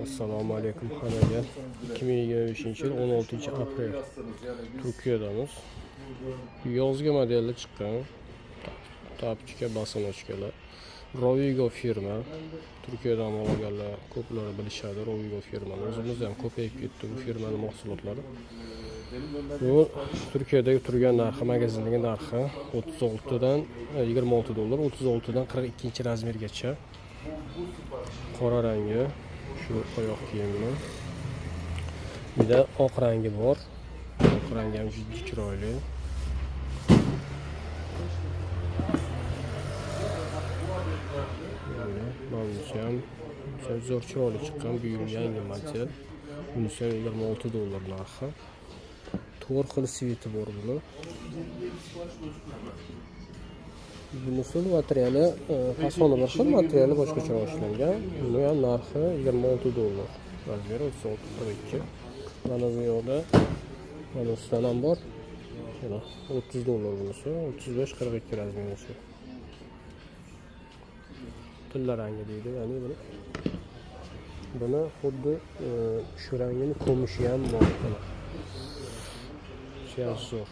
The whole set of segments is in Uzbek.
Assalomu alaykum hammaga. 2025 yil 16 aprel Turkiyadamiz. Yozgi modelda chiqqan тапочка, босоножка lar. Rovigo firma. Turkiyadan olganlar ko'plari bilishadi Rovigo firmani. O'zimizda ham ko'payib ketdi bu firmani mahsulotlari. Bu Turkiyadagi turgan narxi, magazindagi narxi 36 dan 26 dollar, 36 dan 42 razmergacha. Qora rangi shu oyoq kiyimni. Bir de oq rangi bor. Oq rangi ham juda chiroyli. Bunisi ham zo'r chiroyli chiqqan. Bu yil yangi model. Bunisi ham 26 dollar narxi. To'rt xil sveti bor buni. Bunisi materiali fasoni bir xil, materiali boshqacha ishlangan. Buni ham narxi 26 dollar. Razmeri 36-42. Mana bu yoqda mana ustidan ham bor. Mana 30 dollar bunisi, 35-42 razmerisi. Tilla rangi deydi, ya'ni buni. Buni xuddi shu rangini kumushi ham bor. Shu ham zo'r.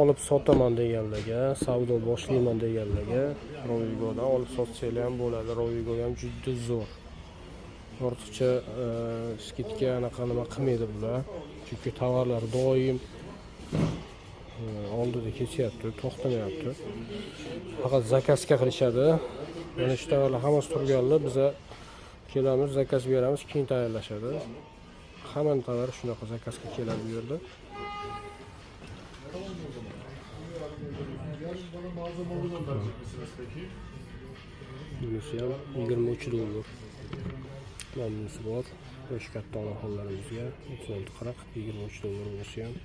Olib sotaman deganlarga, savdo boshlayman deganlarga Rovigodan olib sotsanglar ham bo'ladi. Rovigo ham juda zo'r. Ortiqcha skidka anaqa nima qilmaydi bular. Chunki tovarlar doim oldida ketyapti, to'xtamayapti. Faqat zakazga qilishadi. Mana shu tovarlar hammasi turganlar, biza kelamiz, zakaz beramiz, keyin tayyorlashadi. Hamma tovar shunaqa zakazga keladi bu yerda. Bunisi ham 23 dollar. Mana bunisi bor. Yosh katta onaxonlarimizga 36-40, 23 dollar bunisi ham.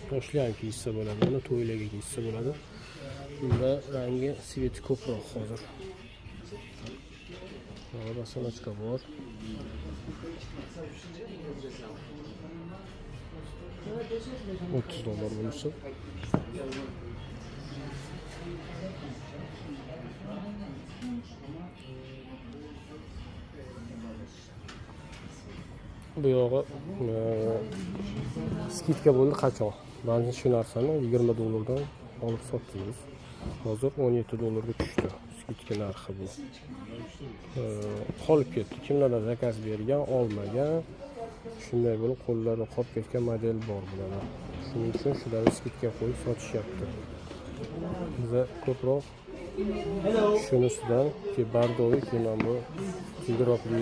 Toshli ham kiysa bo'ladi, buni to'ylarga kiysa bo'ladi. Bunda rangi, sveti ko'proq hozir. Mana босоножка bor. 30 dollar bunisi. Bu yog'i skidka bo'ldi qachon? Mana shu narsani 20 dollardan olib sotdingiz. Hozir 17 dollarga tushdi skidka narxi bu. Qolib ketdi. Kimlardir zakaz bergan, olmagan. Shunday bo'lib qo'llarida qolib ketgan model bor bularda. Shuning uchun shularni skidka qo'yib sotishyapti. Biza ko'proq shunisidan, ki bordoviy, ki mana bu giroplidan